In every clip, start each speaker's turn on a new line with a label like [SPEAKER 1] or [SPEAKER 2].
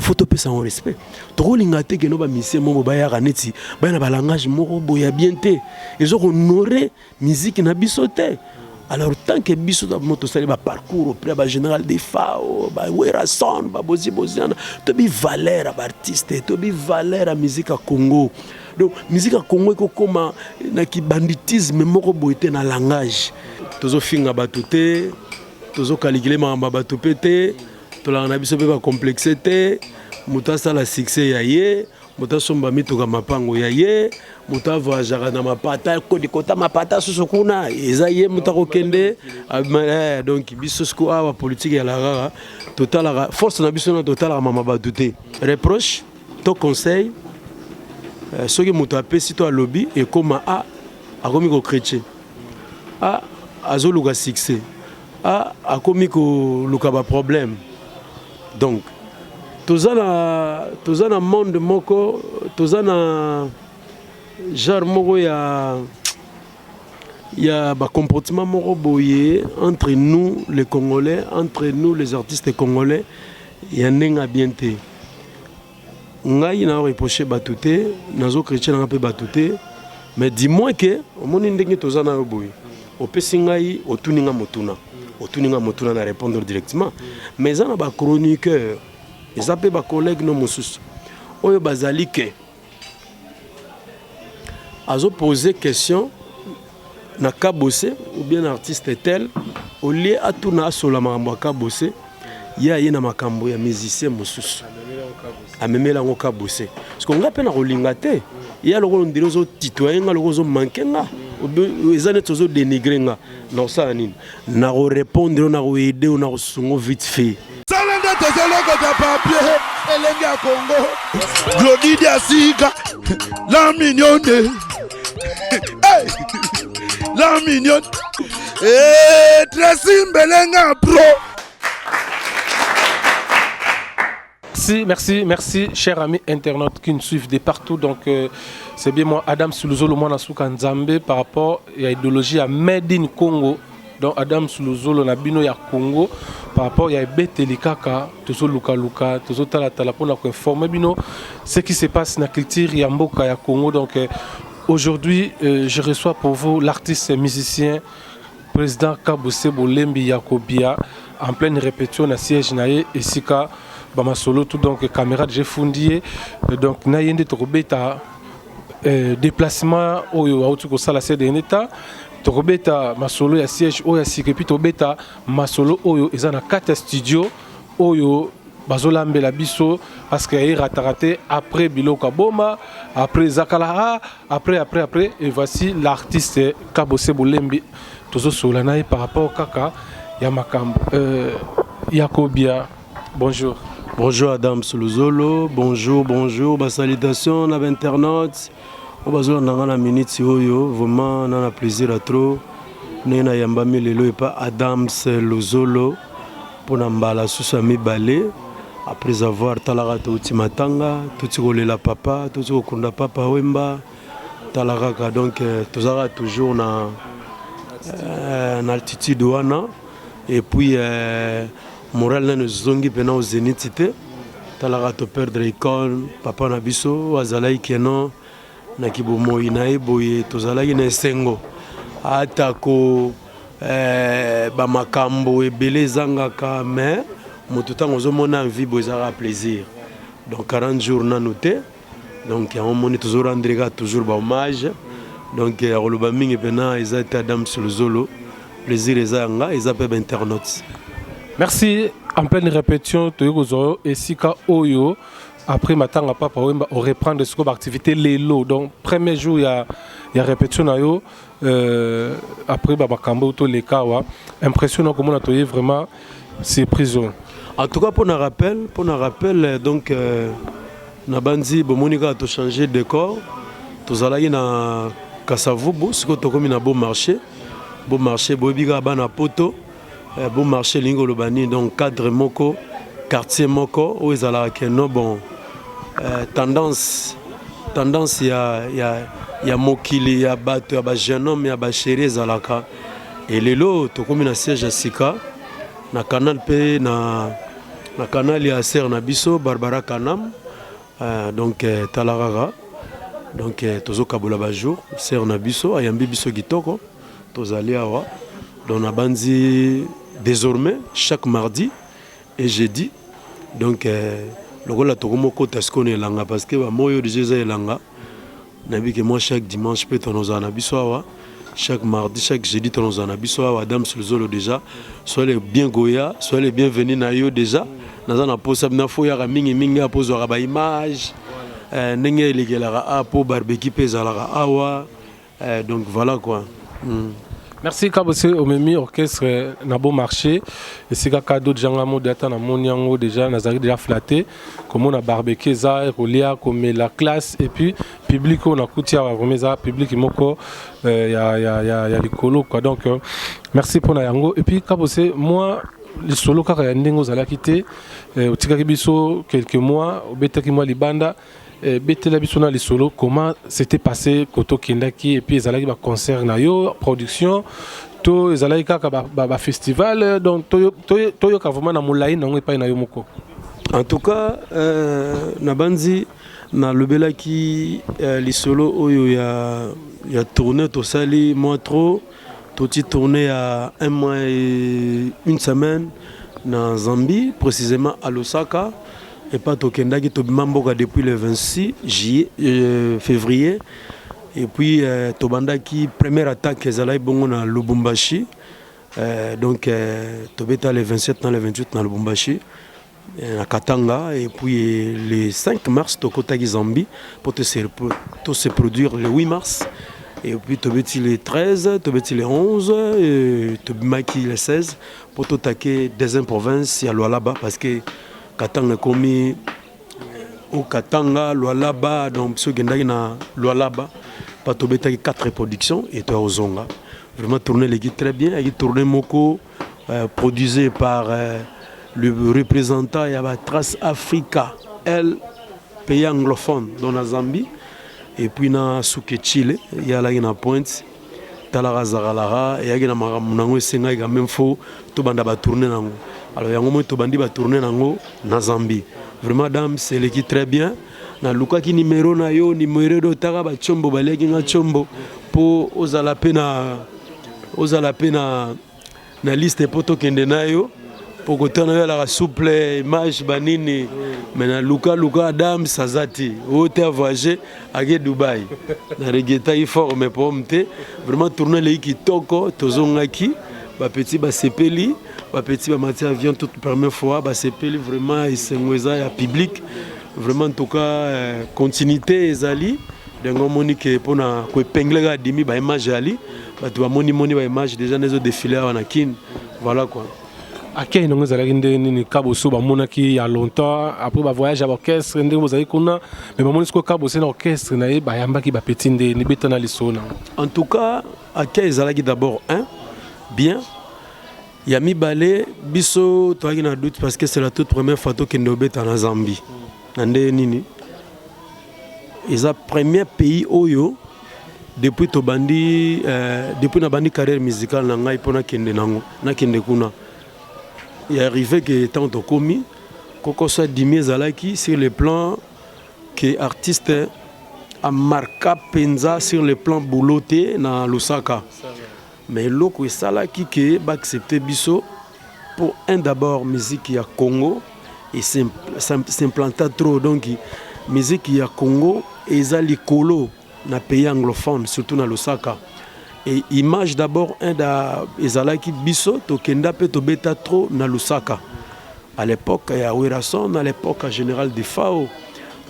[SPEAKER 1] Faut topesa yango respect. Tokolinga te keno ba musiciens moko bayaka neti baya na ba langage moko boye ya bien te, ezo ko honorer musique na biso te. Alors tant que biso d'abord tosali ba parcours auprès ya ba General Defao, ba Werrason, ba Bozi Boziana, toyebi valeur ya ba artistes, toyebi valeur ya musique ya Congo. Donc musique ya Congo ekokoma na ki banditisme moko boye te na langage. Tozofinga bato te, tozo calculer makambo ya bato pe te. Tolaka na biso pe ba complexe te, moto asala succès ya ye, moto asomba mituka mapango ya ye, moto a voyageaka na mapata kota mapata susu kuna eza ye moto akokende. Donc biso siko awa politique ya la kaka totalaka force na biso na totalaka mama bato te. Reproche to conseil soki moto apesi to alobi ekoma a akomi ko chretien, a azoluka succès. Ah, akomi koluka ba problème. Donc toza na toza na monde moko, toza na genre moko ya ya ba comportement moko boye entre nous les Congolais, entre nous les artistes congolais ya ndenge bien te. Ngai na reprocher bato te, nazo chrétien nanga pe bato te, mais du moins que omoni ndenge toza na yo boye, opesi ngai otuni nga motuna, otuni nga motuna na répondre directement, mais eza na ba chroniqueur, eza pe ba collègues no mosusu oyo bazali ke azo poser question na Kabose ou bien artiste tel, au lieu atuna asola makambo ya Kabose, ye aye na makambo ya musicien mosusu amemela yango Kabose. Parce que nga pe na kolinga te ye lokola on dirait ozo tutoyer nga, lokola ozo manquer nga, eza neti ozo dénigrer nga. Na kosala nini? Na ko répondre, na ko aider, na kosunga vite fait.
[SPEAKER 2] Sala nde tozolokota papier elenge ya Congo. Glody Diasika, la mignonne. Hey! La mignonne. Hey, Tracy Mbelenga pro.
[SPEAKER 3] Merci, merci, merci, chers amis internautes qui nous suivent de partout. Donc, c'est bien moi, Adam Suluzolo, moi, Nasuka Nzambe, par rapport à l'idéologie à Made in Congo. Donc, Adam Suluzolo, na bino ya Congo, par rapport à Beteli Kaka, tozo luka luka, tozo tala tala pour nous informer bino ce qui se passe dans la culture ya mboka ya Congo. Donc, aujourd'hui, je reçois pour vous l'artiste et musicien, président Kabose Bolembi Yakobia, en pleine répétition na siège na ye esika bamasolo tout. Donc caméra déjà fundie, donc na ye nde tokobeta déplacement oyo auti kosala ces dernier temps, tokobeta masolo ya siège oyo ya sika, et puis tokobeta masolo oyo eza na kati ya studio oyo bazolambela biso, parce que erataka te après biloko ya boma, après zakala, après après après. Et voici l'artiste Kabose Bolembi, tozosola na ye par rapport kaka ya makambo. Yakobia, bonjour.
[SPEAKER 1] Bonjour Adam Suluzolo, bonjour, bonjour, ba salutations na internautes. Oyo bazolanda nga na minute oyo, vraiment na na plaisir à trop. Ndenge nayambami lelo epa Adams Luzolo mpona mbala susu ya mibale, après avoir talaka touti matanga, touti kolela papa, touti kokunda papa Wemba, tala kaka. Donc tozalaka toujours na altitude wana, et puis moral nano ezongi mpena au zénith te. Talaka toperdre icône, papa na biso azalaki keno na kibomoi na ye boye, tozalaki na esengo atako bamakambo ebele ezangaka, mais moto ntango ozomona envie boye ezalaka plaisir. Donc 40 jours nanu te, donc yango moni tozorendre kaka toujours bahommage. Donc ya koloba mingi mpena eza te. Adam Suluzolo, plaisir eza ya nga, eza mpe bainternaute.
[SPEAKER 3] Merci. En pleine répétition toyei kozwa esika oyo après matanga papa Wemba, oreprendre sikoyo baactivité lelo. Donc premier jour ya répétition na yo après bamakambo toleka awa, impression na komona toye vraiment surprise oyo?
[SPEAKER 1] En tout cas, pour na rappel, donc na bandi bomoni kaka tochanger décor. Tozalaki na Kasavubu, sikoyo tokomi na Beau Marché. Beau Marché, boyebi kaka bana poto, Beau Marché elingi koloba nini. Donc cadre moko, quartier moko oyo ezalaka keno bon, tendance ya mokili ya bato ya bajeune homme, ya bachéri ezalaka. Elelo tokomi na siège ya sika na canal mpe na Na canal ya sœur na biso Barbara Kanam. Donc tala kaka. Donc tozokabola ba jour. Sœur na biso ayambi biso kitoko. Tozali awa. Donc nabandi désormais chaque mardi et jeudi. Donc lokola tokomokota sikoyo na elanga parce que ba moyo déjà eza elanga. Nayebi ke moi chaque dimanche mpe tonozala na biso awa, chaque mardi, chaque jeudi tonozala na biso awa. Adam Luzolo déjà, sois le bien goya, sois le bienvenu na yo. Déjà naza na posa na fo oyaka mingimingi apo ozwaka baimage ndenge elekelaka a po barbecue mpe ezalaka awa. Donc voilà quoi.
[SPEAKER 3] Merci Kabose. Omemi orchestre na bon marché esika cadeau janga mo data na moni yango déjà, nazalaki déjà flatté komona barbecue eza, kolia, komela, classe, et puis public oyo nakuti awa vraiment eza public moko ya likolo quoi. Donc merci mpona yango. Et puis Kabose, moi lisolo kaka ya ndenge ozalaki te, otikaki biso quelques mois, obetaki mwa libanda, betela biso na lisolo comment c'était passé koto okendaki, et puis ezalaki baconcert na yo, production to ezalaki kaka bafestival ba donc toyoka vraiment na molai nango epai na yo moko.
[SPEAKER 1] En tout cas nabandi nalobelaki lisolo oyo ya tournée tosali mwa trop. Toti tournée ya un mois et une semaine na Zambie, précisément à Lusaka. Epa tokendaki, tobima mboka depuis le 26 juillet, février, et puis tobandaki première attaque ezalaki bongo na Lubumbashi. Donc tobeta le 27 na le 28 na Lubumbashi, na Katanga, et puis le 5 mars tokotaki Zambie pour to se produire le 8 mars, et puis tobeti le 13, tobeti le 11 et tobimaki le 16 pour toattaquer deuxième province ya Lualaba, parce que Katanga ekomi au Katanga, Lualaba. Donc soki okendaki na Lualaba pa, tobetaki 4 productions et toya kozonga. Vraiment tournée eleki très bien. Eyaki tournée moko produisé par le représentant ya batrace Africa el pays anglophone dans na Zambie, et puis na suke Chile ye alaki na pointe. Talaka zakalaka eyaki na makambo nango, esengaki quand même fo tobanda batournée nango. Alors yango moi tobandi batournée nango na Zambie. Vraiment dame, eleki très bien. Nalukaki nimero na yo, nimero do otaka batiombo baliaki nga tiombo mpo ozala mpe na liste mpo tokende na yo, mpo kotana yo alaka souple image banini. Me naluka luka Adams aza te, oyo te avoyage ake Dubai. Na regrettaki fort, mais problème te. Vraiment tournée eleki kitoko. Tozongaki, bapeti basepeli, bapeti bamati avion toute première fois, basepeli vraiment. Esengo eza ya public vraiment. En tout cas continuité ezali ndenge omoni ke mpona koépingler kaka dimi baimage ali bato bamonimoni baimage déjà nde ezodéfiler awa na Kine. Voilà quoi.
[SPEAKER 3] Akei nango ezalaki ndenge nini? Kaboso bamonaki ya longtemps après bavoyage ya baorchestre ndenge bozali kuna, mais bamoni sikoyo Kabose na orchestre na ye, bayambaki bapeti nde nibeta na lisolo nango.
[SPEAKER 1] En tout cas akei ezalaki d'abord un bien ya mibale. Biso toyaki na doute parce que c'est la toute première fois tokende obeta na Zambie. Na ndenge nini? Eza premier pays oyo depuis tobandi, depuis nabandi carrière musicale na ngai mpo nakende nango, nakende kuna. Ya arrivé ke ntango tokomi, kokoso adimi ezalaki sur le plan ke artiste amarka mpenza sur le plan boulot te na Lusaka. Mais eloko esalaki ke baaccepte biso pour un, d'abord musique ya Congo s'implanta trop. Donc musique ya Congo eza likolo na pays anglophone, surtout na Lusaka. Et image d'abord un da ezalaki biso tokenda mpe tobeta trop na Lusaka à l'époque ya Werason, à l'époque ya Général Defao.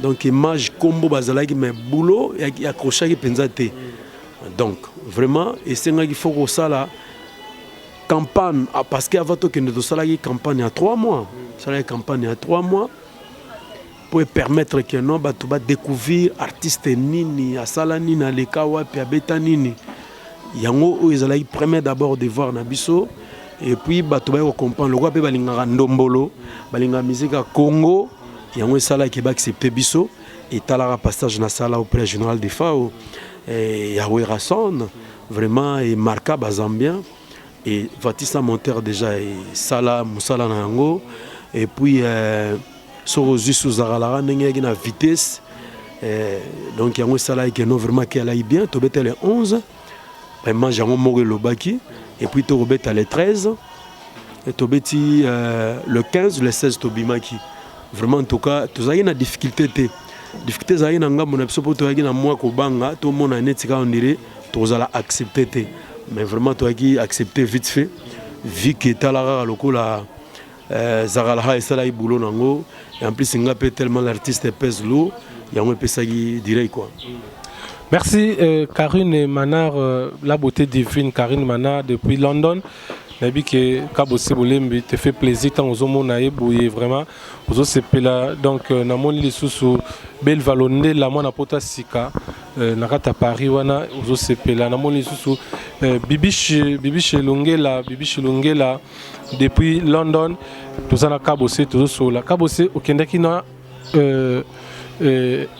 [SPEAKER 1] Donc image kombo bazalaki, mais boulot accrochaki mpenza te. Donc vraiment esengaki fo kosala campagne, parce que avant tokende tosalaki campagne ya 3 mois. Tosalaki campagne ya 3 mois po permettre ke non, bato badécouvrir artiste nini, asala nini, aleka wapi, abeta nini. Yango oyo ezalaki premier d'abord devoir na biso. Et puis bato baye kocomprendre lokola mpe balingaka ndombolo, balingaka musique ya Congo. Yango esalaki baaccepte biso. Etalaka passage nasala auprès ya Général Defao, ya Werason, vraiment emarka bazambien. Et Vatisa Monter déjà esala mosala na yango. Et puis euh, soki ozwi suzakalaka ndenge eyaki na vitesse euh, donc yango esalaki ke non vraiment ke alaki bien. Tobeta le 11, image yango moko elobaki. Et puis tokobeta le 13, et tobeti le 15, le 16 tobimaki. Vraiment, en tout cas, tozalaki na difficulté te. Difficulté ezalaki na ngambo na biso mpo toyaki na mwa kobanga, tomona neti kaka on dirait tokozala accepté te. Mais vraiment toyaki accepté vite fait, vu que etala kaka lokola Zakalaha esalaki boulot nango. Et en plus nga mpe, tellement l'artiste pèse lourd, yango epesaki direct quoi.
[SPEAKER 3] Merci Karine Manar, la beauté divine Karine Manar depuis London. Nayebi ke Kabose Bolembi te fait plaisir ntango ozomona ye boye, vraiment ozosepela. Donc namoni lisusu Belva Londela, mwana pota sika na kati ya Paris wana, ozosepela. Namoni lisusu Bibiche, Bibiche Longela, Bibiche Longela depuis London. Toza na Kabose, tozosola. Kabose, okendaki na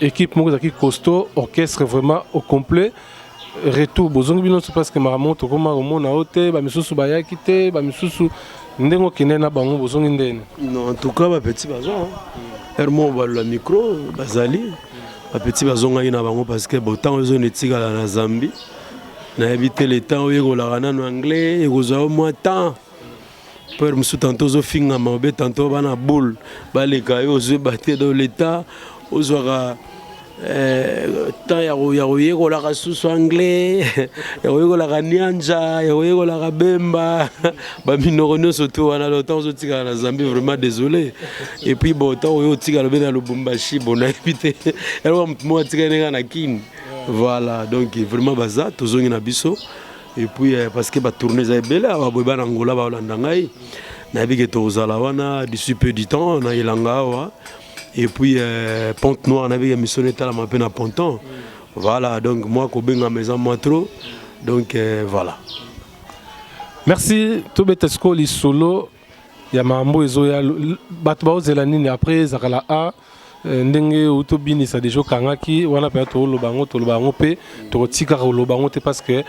[SPEAKER 3] équipe moko ezalaki costaud, orchestre vraiment au complet. Retour bozongi bino nyonso? Parce que makambo tokóma komona o te, bamisusu bayaki te, bamisusu ndenge okende na bango, bozongi ndeni?
[SPEAKER 1] Non, en tout cas bapetits baza heure moko balola micro, bazali bapetits bazongaki na bango, parce que botango ezoni etikala na Zambie. Nayebi te, le temps oyekolaka nano anglais ekozwa yo mwa temps peur mosusu, tantôt ozofingama obe, tantôt bana boule baleka yo, ozoyeba te. Donc l'état ozwaka temps ya koyekolaka susu anglais, ya koyekolaka nyanja, ya koyekolaka bemba, baminoko nyonso to wana. Donc ntango ozotikala na Zambie, vraiment désolé. Et puis bon, ntango oyo otikala obe na Lubumbashi, bon, nayebi te, eloko motu moko atikali ndenge na Kini. Voilà, donc vraiment baza, tozongi na biso. Et puis parce que batournée eza ebele awa boye, bana Angola baolanda ngai, nayebi ke tozala wana d'ici peu du temps na elanga awa. Et puis Pointe Noire, nayebi ke mission etalama mpe na Ponton. Voilà, donc moi kobengama eza mwa trop. Donc voilà.
[SPEAKER 3] Merci. Tobeta sikoyo lisolo ya makambo ezoya. Bato baozela nini après ezakala a ndenge outi obinisa deja, okangaki wana mpenza? Toloba yango, toloba yango mpe tokotikaka koloba yango te, parce que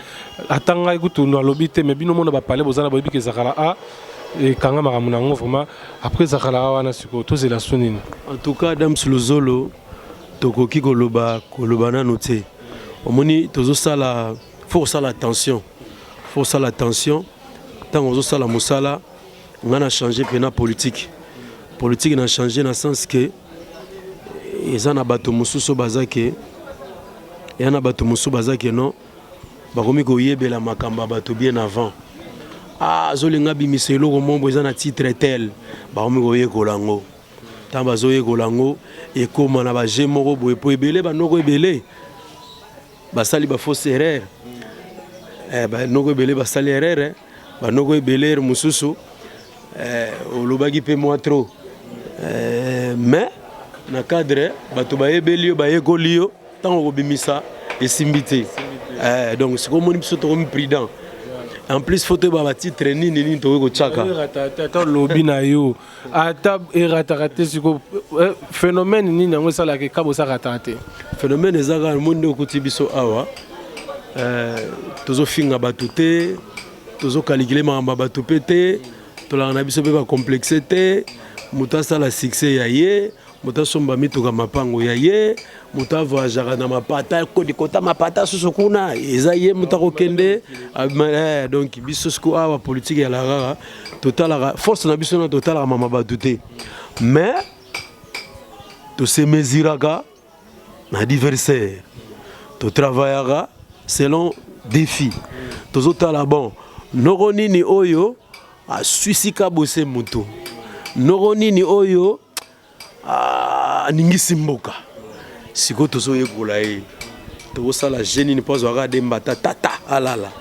[SPEAKER 3] ata ngai kutu nalobi te, mais bino mona bapale boza na boyebi ke ezakala a ekanga makambo na yango. Vraiment, après ezakala a wana, sikoyo tozela so nini?
[SPEAKER 1] En tout cas, Adams Luzolo, tokoki koloba nanu te. Omoni, tozosala, faut kosala attention, faut kosala attention ntango ozosala mosala. Ngai na change mpena politique. Politique na change na sens ke eza na bato mosusu baza ke, eya na bato mosusu baza ke non, bakomi koyebela makambo ya bato bien avant. Ah, azolinga bimisa eloko mombo eza na titre tel, bakomi koyekola yango. Ntango bazoyekola yango, ekóma na baje moko boye, po ebele banoko ebele basali bafausse erreur. Banoko ebele basali erreur, eh. Banoko ebele ere mosusu olobaki mpe mwa trop, mais na cadre bato bayebeli yo, bayekoli yo, ntango kobimisa esimbi te. Donc sikoyo omoni biso tokomi prudent. En plus faut toyeba batitre nini nini tokoki kotiaka.
[SPEAKER 3] Ata olobi na yo, ata erataka te. Sikoyo phénomène nini yango esalaka ekaba osarataka te?
[SPEAKER 1] Phénomène eza kaka moi nde okuti biso awa, tozofinga bato te, tozokalikile makambo ya bato mpe te, tolaka na biso mpe bacomplexe te. Moto asala succès ya ye, moto asomba mituka, mapango ya ye, moto avoyageaka na mapata, kota mapata susu kuna, eza ye moto akokende. Donc biso siko awa politike yalaka kaka totalaka force na biso na totalaka mama bato te, mais tosemesiraka na adversaire, totravaillaka selon défi. Tozotala bon, noko nini oyo aswisika bose, motu noko nini oyo aningisi mboka. Sikoyo tozoyekola ye, tokosala je nini mpo azwaka de mbata tata alala.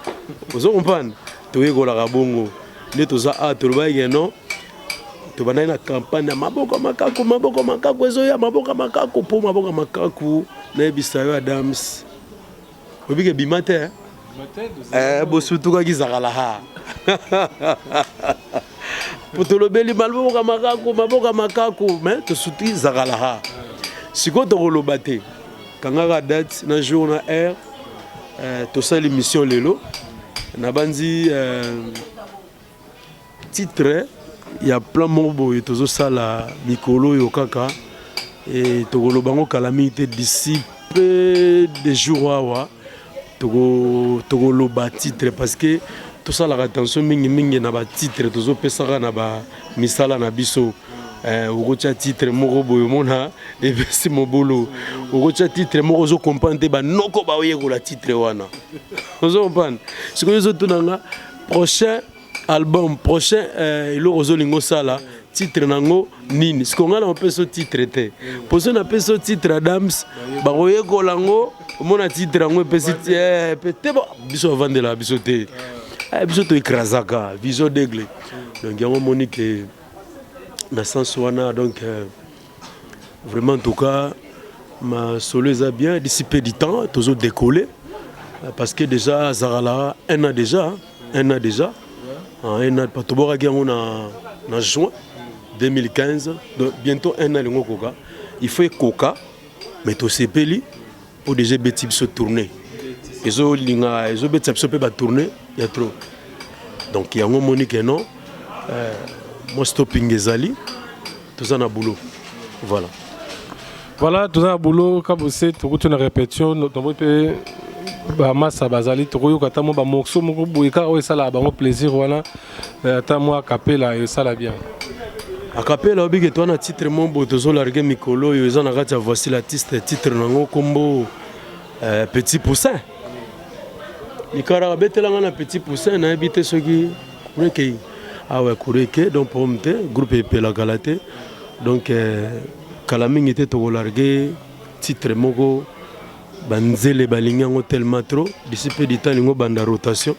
[SPEAKER 1] Ozo comprendre? Toyekolaka bongo nde toza a tolobaki ke non, tobandaki na campagne ya maboko makaku, maboko makaku ezoya, maboko makaku, mpo maboko makaku nayebisa yo, Adams, obike bima te. Bosutukaki zakala ha po tolobeli maboko makaku, maboko makaku, mais tosutuki zakala ha. Sikoyo tokoloba te, kangaka date na jour na heure. Tosali mission lelo, nabandi titre. Ya plan moko boye tozosala mikolo oyo kaka e tokoloba yango kala mingi te, d'ici peu de jours awa tokoloba titre, parce que tosalaka attention mingimingi na batitre tozopesaka na bamisala na biso. Okotia titre moko boye, omona epesi mobulu. Okotia titre moko, ozocomprendre te, banoko baoyekola titre wana, ozocomprendre. Sikoyo ozotuna nga prochain album, prochain eloko ozolinga osala, titre nango nini? Sikoyo ngai na opesa yo titre te, poso napesa yo titre, Adams, bakoyekola yango, omona titre yango epesi te. Biso bavandelaka biso te, biso toécrasaka vision d'aigle. Donc yango omoni ke na sens wana, donc vraiment, en tout cas, masolo eza bien. D'ici peu du temps tozo décoller, parce que déjà azalaka un an déjà, un an déjà, un an. Tobokaki yango na juin 2015, donc bientôt un an elingo koka. Il faut ekoka, mais tosepeli mpo déjà ebeti biso tournée, ezolinga ezobetisa biso mpe batournée ya trop. Donc yango omoni ke non, mwa stopping ezali, toza na boulot, voilà.
[SPEAKER 3] Voilà, toza na boulot. Kabose, tokuti na répétition, tomoi mpe bamasa bazali, tokoyoka ata mwa bamorceau moko boye kaka oyo esalaka bango plaisir wana, ata mwa acapella esala bien.
[SPEAKER 1] Acapella obike to wana, titre mo boye tozolarguer mikolo oyo eza na kati ya Voici l'artiste. Titre nango nkombo Petit Poussin. Likaraka abetelanga na Petit Poussin, nayebi te soki kureke awa kureke. Donc problème te, groupe epelakala te. Donc kala mingi te tokolarguer titre moko, banzele balingi yango tellement trop. D'ici peu du temps lingo banda rotation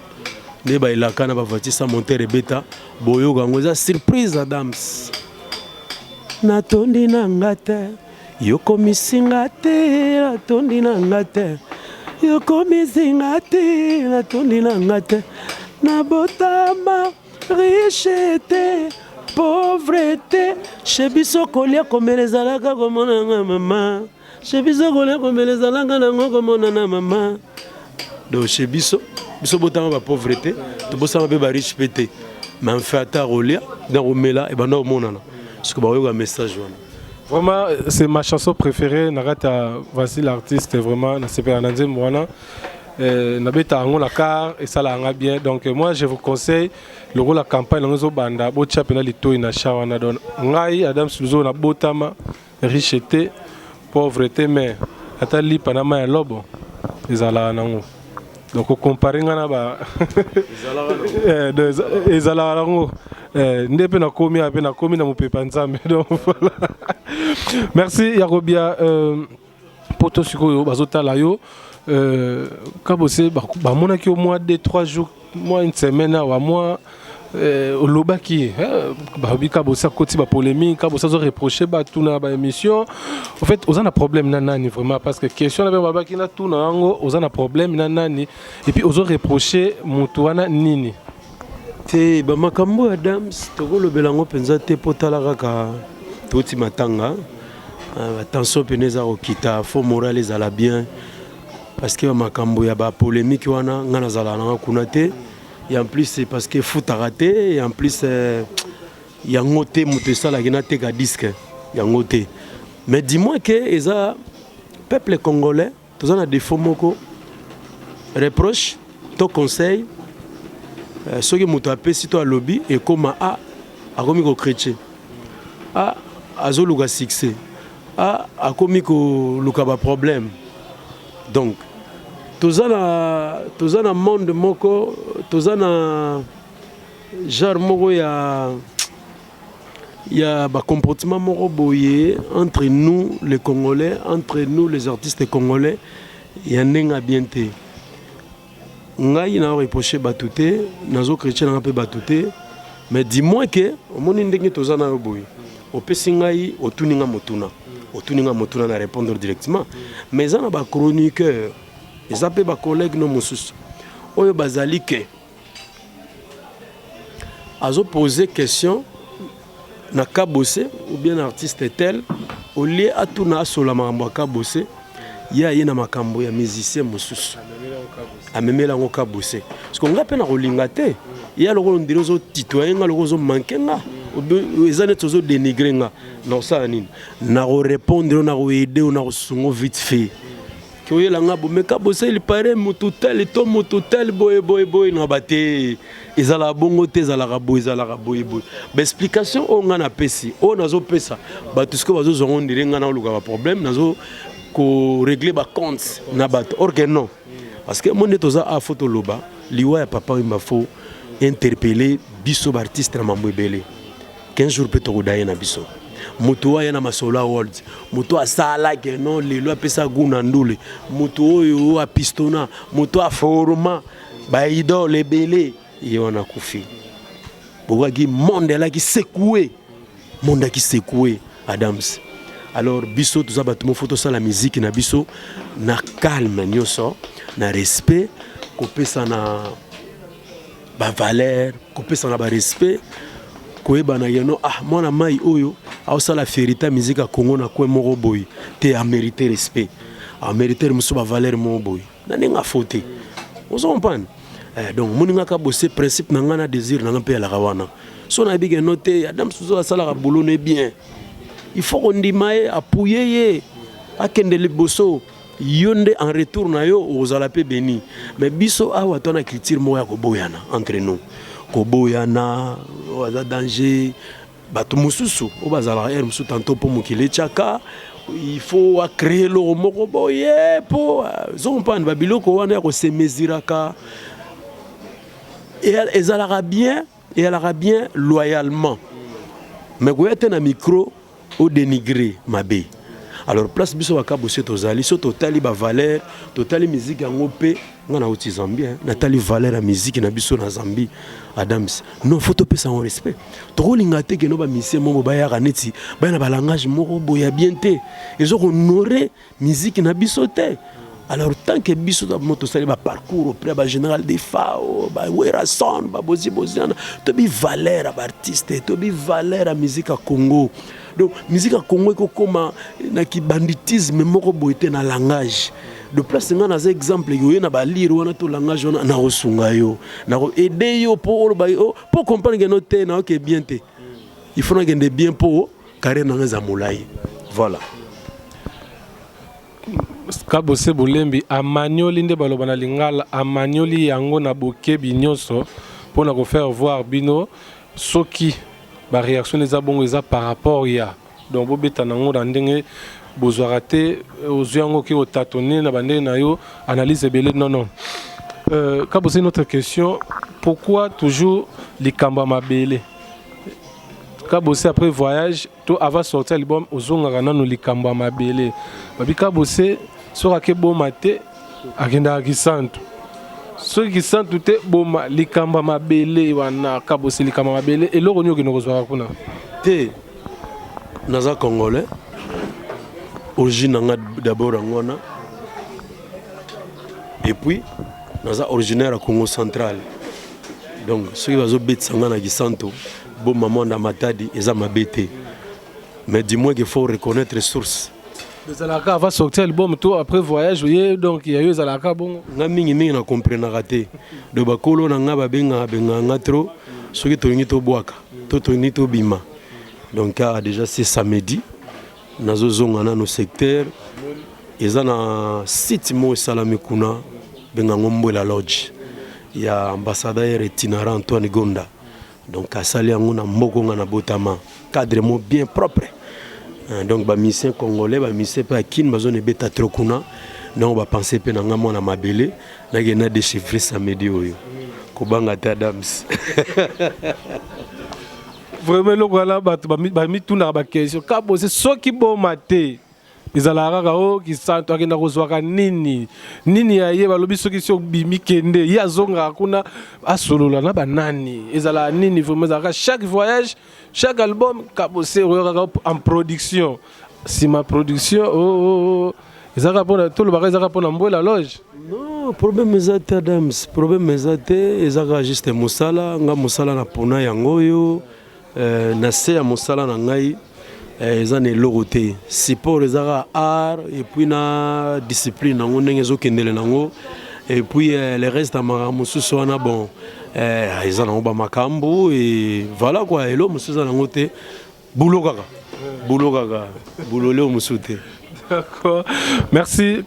[SPEAKER 1] nde baelaka na bavoiture sans moteur ebeta, boyoka yango, eza surprise. Adams, natondi na nga te, yokomisinga te, natondi na nga te, yokomisinga te, natondi na nga te, nabotama riche te, pauvre te, chez biso kolia komela ezalaka komonanga mama, chez biso kolia komela ezalaka nango komonana mama. Donc chez biso, biso botanga bapauvre te, tobosanga mpe bariche mpe te, mais enfin ata kolia na komela ebanda komonana. Soki bakoyoka message wana.
[SPEAKER 3] Vraiment, c'est ma chanson préférée na kati ya Voici l'artiste. Vraiment, nasepela na nzembo wana, nabeta yango na car, esalaka nga bien. Donc moi je vous conseille, lokola campagne yango ezobanda, botia mpena litoi na cha wana. Donc ngai Adam Suluzo, nabotama riche te, pauvre te, mais ata lipa na mai ya lobo ezalaka nango. Donc ocomparer nga na ba ezalaka nango nde mpe nakomi awa, mpe nakomi na mopepa Nzambe. Donc voilà, merci Yakobia. Poto sikoyo bazotala yo, Kabose, bamonaki yo mwa 2 3 jours, mwa une semaine awa, mwa olobaki, balobi Kabose akoti bapolémique, Kabose azoreproche bato na baémission. En fait, oza na problème na nani vraiment? Parce que question na mpe babaki natuna yango, oza na problème na nani et puis ozoreproche motu wana nini?
[SPEAKER 1] Te, bamakambo ya Adams tokolobela yango mpenza te, mpo tala kaka toti matanga, batension pene eza kokita, fo moral ezala bien, parce que bamakambo ya bapolémique wana, ngai nazala nanga kuna te. Et en plus parce que efutaka te, et en plus yango te moto esalaki nateka disque yango te. Mais du moins ke eza peuple congolais, toza na défaut moko, reproche to conseil, soki moto apesi to alobi, ekóma a akomi kochrétien, a azoluka succès, a akomi koluka baproblème. Donc toza na monde moko, toza na genre moko ya bacomportement moko boye entre nous les Congolais, entre nous les artistes congolais, ya ndenge ya bien te. Ngai na reproche bato te, nazochrétien nanga mpe bato te, mais du moins ke omoni ndenge toza na yo boye, opesi ngai, otuni nga motuna, otuni nga motuna, na répondre directement. Mais eza na bachroniqueur, eza mpe bacollègue no mosusu oyo bazali ke azopose question na Kabose ou bien artiste tel, au lieu atuna, asola makambo ya Kabose, ye aye na makambo ya musicien mosusu, amemeli yango Kabose. Parce que nga mpe na kolinga te, ye lokola ondiri ozotitoye nga, lokola ozomanquer nga. Eza neti ozo dénigrer nga. Nakosala nini? Nakorépondre yo, nakoaider yo, nakosunga vite fait. Ke oyela nga bomeka bosali pare motu tel to motu tel boye boye boye na bate, ezalaka bongo te, ezalaka boye, ezalaka boye boye. Baexplication oyo ngai napesi, oyo nazopesa bato sikoyo, bazozwa ngo ndire ngai naoluka baproblème, nazo korégler bacompte na bato, or que non, parce que mo nde toza a faut toloba liwa ya Papa Wemba, faut interpeller biso baartiste na mambo ebele. 15 jours mpe tokoda ye na biso. Moto oyo aya na masolo ya world, moto asalaki no lelo apesa gu na ndule, moto oyo apistona, moto aforma baidole ebele, ye wana akufi. Bokaki monde alaki secoué, monde aki secoué, Adams. Alors biso toza bato mofo, tosala miziki na biso na calme nyonso, na respect, kopesa na bavaleur, kopesa na barespect, koyebana yeno. Ah, mwana mai oyo aosala fierté musique ya Congo na kwe moko boye te, amérite respect, amérite mosusu bavaleur moko boye na ndenge afo te. Ozo comprendre? Donc moningaka bose principe na ngai na désir na ngai mpe alaka wana. So nayebi ke no te, Adam susu asalaka boulot ne bien, il faut kondima ye, apuye ye, akende liboso. Yo nde en retour na yo okozala mpe béni. Mais biso awa to na culture moko ya koboyana entre nous, koboyana oyo aza danger. Bato mosusu oyo bazalaka ere mosusu tanto mpo mokili etiaka, il faut acréer eloko moko boye mpo ozocomprendre. Babiloko wana ya kosemeziraka ezalaka bien, eyalaka bien loyalement, mais koya te na micro odénigre mabe. Alors place biso bakabosi tozali, so totali bavaleur, totali miziki yango mpe. Nga nauti Zambie, natali valeur ya miziki na biso na Zambie, Adams. Non, faut topesa yango respect. Tokolinga te keno bamusicien moko bayaka neti baya na balangage moko boye ya bien te, eza kohonorer miziki na biso te. Alors tant que biso tosali baparcours auprès ya bagénéral Defao, baWerrason, babozi boziana, tobi valeur ya baartiste, tobi valeur ya musique ya Congo. Donc musique ya Congo ekokóma na kibanditisme moko boye te na langage de place. Ngai naza exemple, oye na balire wana to langage wana, nakosunga yo, nakoaider yo mpo oloba, mpo comprendre keno te, naoke bien te, il faut nakende bien mpo carrière nanga eza molai. Voilà.
[SPEAKER 3] Kabose Bolembi amanioli nde baloba na lingala, amanioli yango na bokebi nyonso mpona kofaire voir bino soki baréaction eza bongo, eza par rapport ya donc bobeta nango na ndenge bozwaka te, ozwi yango oki kotatone na bandenge na yo, analyse ebele. Non, non. Kabose, une autre question: pourquoi toujours likambo ya mabele? Kabose, après voyage to avant sortir album, ozongaka nano likambo ya mabele. Babi Kabose soki ake boma te, akendaka Kisantu, soki Kisantu te, boma, likambo ya mabele wana. Kabose, likambo ya mabele, eloko nini okende kozwaka kuna?
[SPEAKER 1] Te, naza Congolais, origine na nga d'abord yango wana, et puis naza originaire ya Congo Central. Donc soki bazobetisa nga na Kisantu, boma, mwanda, Matadi, eza mabe te, mais du moins qu'il faut reconnaître source.
[SPEAKER 3] Ezalaka avant sortir album to après voyage oye, donc ya yo ezalaka bongo?
[SPEAKER 1] Nga mingimingi na comprenaka te. Do bakolo na nga babengaka, bengaka nga trop soki tolingi tobwaka to tolingi tobima. Donc ah, déjà c'est samedi, nazozonga nano secteur. Eza na site moko esalami kuna, bengango Mbwela Lodge ya ambassadeur itinérant Antoine Gonda. Donc asali yango na mboka nga na botama, cadre mo bien propre. Donc bamusicien congolais, bamusicien mpe ya Kine bazona ebeta trop kuna. Donc bapense mpe na nga mwana mabele, nakende na déchiffre samedi oyo, kobanga te, Adams.
[SPEAKER 3] Vraiment, eloko wana bato bamitunaka baquestion. Kabose, soki boma te, ezalaka kaka o Kisantu, akenda kozwaka nini nini ya ye? Balobi soki si obimi, kende, ye azongaka kuna, asolola na banani, ezalaka nini vraiment? Ezalaka chaque voyage, chaque album, Kabose oyokaka en production, nsima production oh, oh, oh. Ezalaka mpona tolobaka, ezalaka mpona Mbwela Loge?
[SPEAKER 1] Non, problème eza te, Adams, problème eza te. Eza kaka juste mosala. Nga mosala na pona yango oyo, na se ya mosala na ngai, eza na eloko te. Support eza kaka art et puis na discipline nango ndenge ezokendele nango, et puis le reste ya makambo mosusu wana, bon. Eh, eza nango bamakambo e voilà quoi, elo mosusu eza nango te, bulo kaka, bulo kaka, bulo leo mosusu te.
[SPEAKER 3] D'accord. Merci,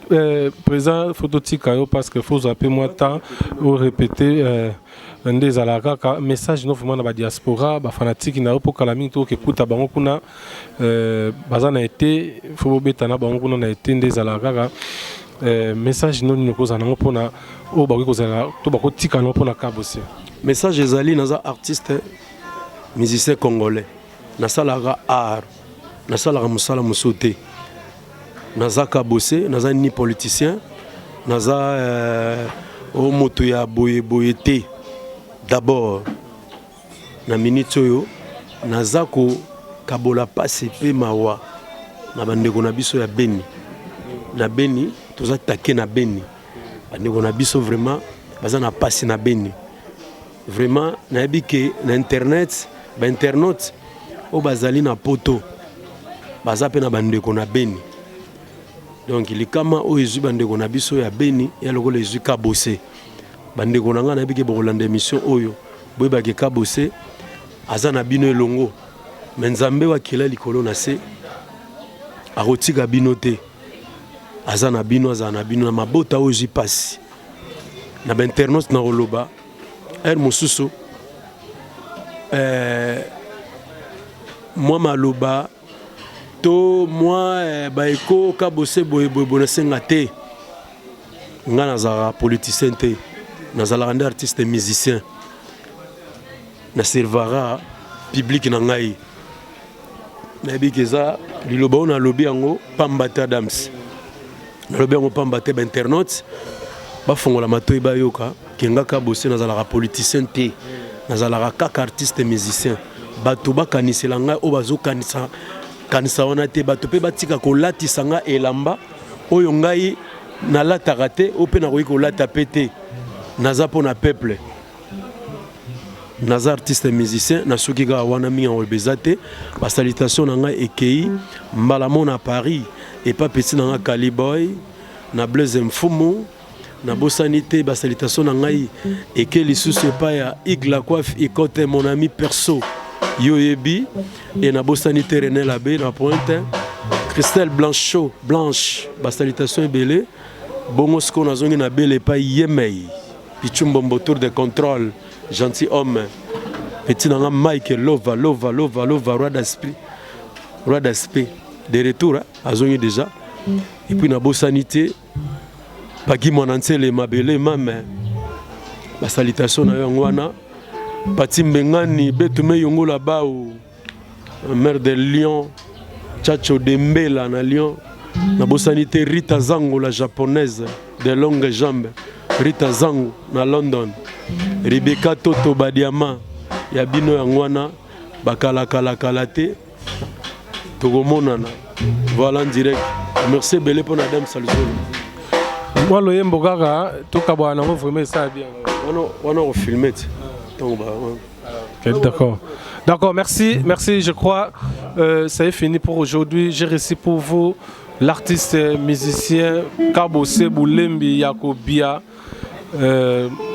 [SPEAKER 3] président Fototika, parce que faut zapper moi temps ou répéter nde ezalaka kaka message no vraiment na badiaspora, bafanatike na yo, mpo kala mingi tokoki ekuta bango kuna, baza na ete fo bobeta na bango kuna na ete. Nde ezalaka kaka message no nini okozala nango mpona oyo bakoki kozala to bakotika nango mpona Kabose?
[SPEAKER 1] Message ezali: naza artiste musicien congolais, nasalaka art, nasalaka mosala mosusu te. Naza Kabose, naza ni politicien, naza o moto ya boyeboye te. D'abord, na minute oyo, naza kokabola pasi mpe mawa na bandeko na biso ya Beni. Na Beni toza take, na Beni bandeko na biso vraiment baza na pasi na Beni. Vraiment nayebi ke na internet, bainternaute oyo bazali na Poto baza mpe na bandeko na Beni. Donc likama oyo ezwi bandeko na biso ya Beni ya lokola ezwi Kabose. Bandeko na ngai, nayebi ke bokolanda émission oyo, boyebake Kabose aza na bino elongo. Me Nzambe wakela likolo na se akotika bino te, aza na bino, azala na bino na mabota oyo ezwi mpasi. Na bainternaute na koloba heure mosusu, mwa maloba to mwa baeko Kabose boye boye boye, nasenga te. Nga nazalaka politicien te, nazalaka nde artiste musicien, naservaka public na ngai. Nayebi ke eza liloba oyo nalobi yango pamba te, Adams, nalobi yango pamba te. Bainternaute bafongola matoi, bayoka ke nga Kabose nazalaka politicien te, nazalaka kaka artiste musicien. Bato bakanisela ngai oyo bazokanisa kanisa wana te. Bato mpe batika kolatisa ngai elamba oyo ngai nalataka te, oyo mpe nakoki kolata mpe te. Naza mpo na peuple, naza artiste musicien. Nasuki kaka wana, mingi yango eza te. Basalutation na ngai ekei mbala mo na Paris epa peti na ngai Caliboy na Blaise Mfumu. Nabosani te, basalutation na ngai eke lisusu epai ya Igla Coiffe Ikote, mon ami perso, yo oyebi. E nabosani te René Labe na Pointe, Christelle Blanchot Blanche, basalutation ebele. Bongo sikoyo nazongi na bele epai Yemei Pichumbombo, tour de contrôle, gentil homme, petit na nga Mike Lova Lova Lova Lova, roi d'esprit, roi d'aspect de retour, hein? Azongi déjà. Et puis nabosani te Paki Mwana Ntsele Mabele Mame, basalutation na yo yango wana. Pati Mbengani Betume Yongola Bau, maire de Lyon, Chacho Dembela na Lyon. Nabosani te Rita Zango, la Japonaise de longue jambe, Rita Zango na London, Rebeka Toto Badiama ya bino yango wana. Bakalakalakala te, tokomonana. Voilà, en direct. Merci ebele mpona Adam Salzolo.
[SPEAKER 3] Mwa loyembo kaka tokabwana nango, vraiment esala bien.
[SPEAKER 1] Wana wana kofilme te ntango ba
[SPEAKER 3] Ok, d'accord. D'accord, merci, merci. Je crois ça est fini pour aujourd'hui. J'ai reçu pour vous l'artiste musicien Kabose Boulembi Yakobia.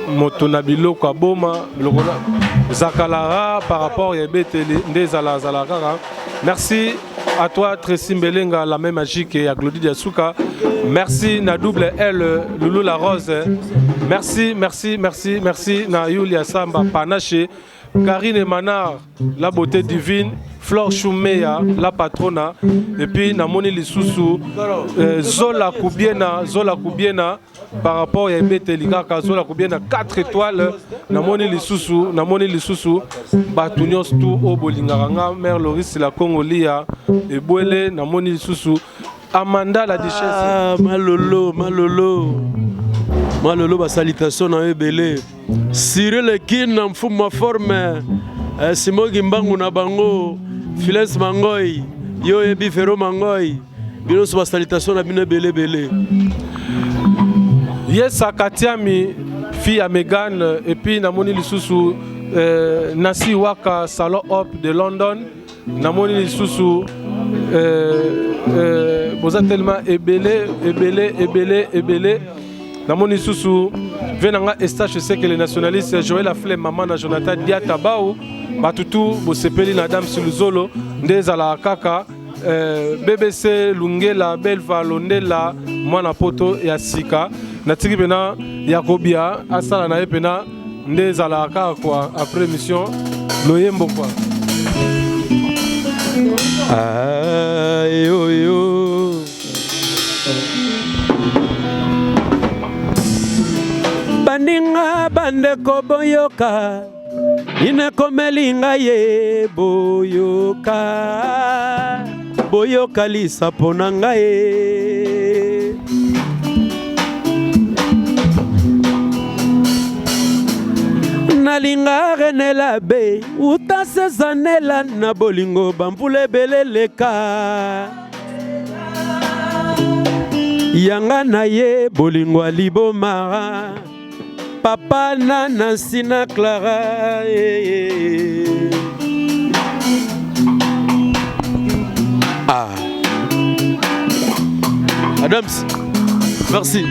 [SPEAKER 3] Moto na biloko aboma biloko Zakalara par rapport ya ebeteli nde ezala azala kaka. Merci à toi Tracy Mbelenga, la main magique ya Glody Diasuka. Merci na double L Loulou la Rose. Merci, merci, merci, merci na Yulia Samba Panache, Karine Manar, la beauté divine, Flore Choumeya, la patrona, et puis namoni lisusu Zola Kubiena, Zola Kubiena par rapport ya ebeteli kaka, Zola Kubiena 4 étoiles. Namoni lisusu, namoni lisusu bato nyonso tu oyo bolingaka nga, mère Loris la Congolia ebwele, namoni lisusu Amanda la Duchesse.
[SPEAKER 1] Ah, malolo malolo malolo, basalutation na yo ebele. Cyril Kin Mfumu forme, Simon Kimbangu na bango, Files Mangoi, yo oyebi Fero Mangoi, bino nyonso basalutation na bino ebele ebele.
[SPEAKER 3] Yesa Katiami, fille ya Megan, et puis namoni lisusu Nasi Waka Salon Hop de London. Namoni lisusu boza tellement ebele ebele ebele ebele. Namoni lisusu Ve na nga Estache Sekele nationaliste Joël Afle mama na Jonathan Diata Bau batutu bosepeli na Adam Siluzolo nde ezalaka kaka euh, BBC Lungela Belva Londela mwana poto ya sika natiki pena ya kobia asala na ye pena nde ezalaka kaka quoi après émission loyembo quoi.
[SPEAKER 1] Ayoyo baninga bandeko boyoka inekomeli ngai ye boyoka boyoka lisapo na ngai ye nalinga renela be uta sezanela na bolingo bamvula ebele eleka yanga na ye bolingo ya liboma papa na nansi na clara eh, eh. Ah. Adams merci.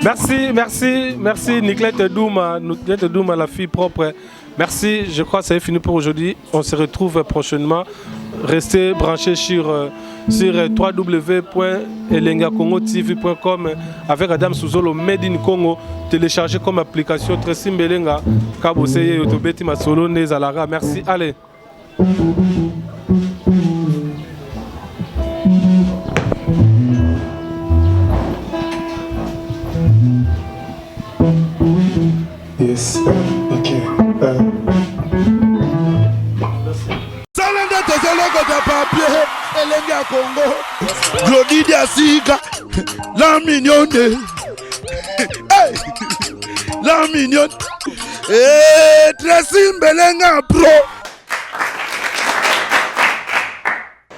[SPEAKER 3] Merci, merci, merci Niclette Douma, Niclette Douma, la fille propre. Merci, je crois que ça est fini pour aujourd'hui. On se retrouve prochainement. Restez branchés sur, euh, sur euh, www.elengakongotv.com avec Adam Souzolo Made in Congo. Téléchargez comme application Tracy Mbelenga, Kaboseye, Yotobeti Masolo, Nezalara. Merci, allez.
[SPEAKER 4] Yes, ok.
[SPEAKER 2] Sala nde tozolokota papier elenge ya Congo Glodi Diasika la mignonne hey! la mignonne hey, Tracy Mbelenga pro.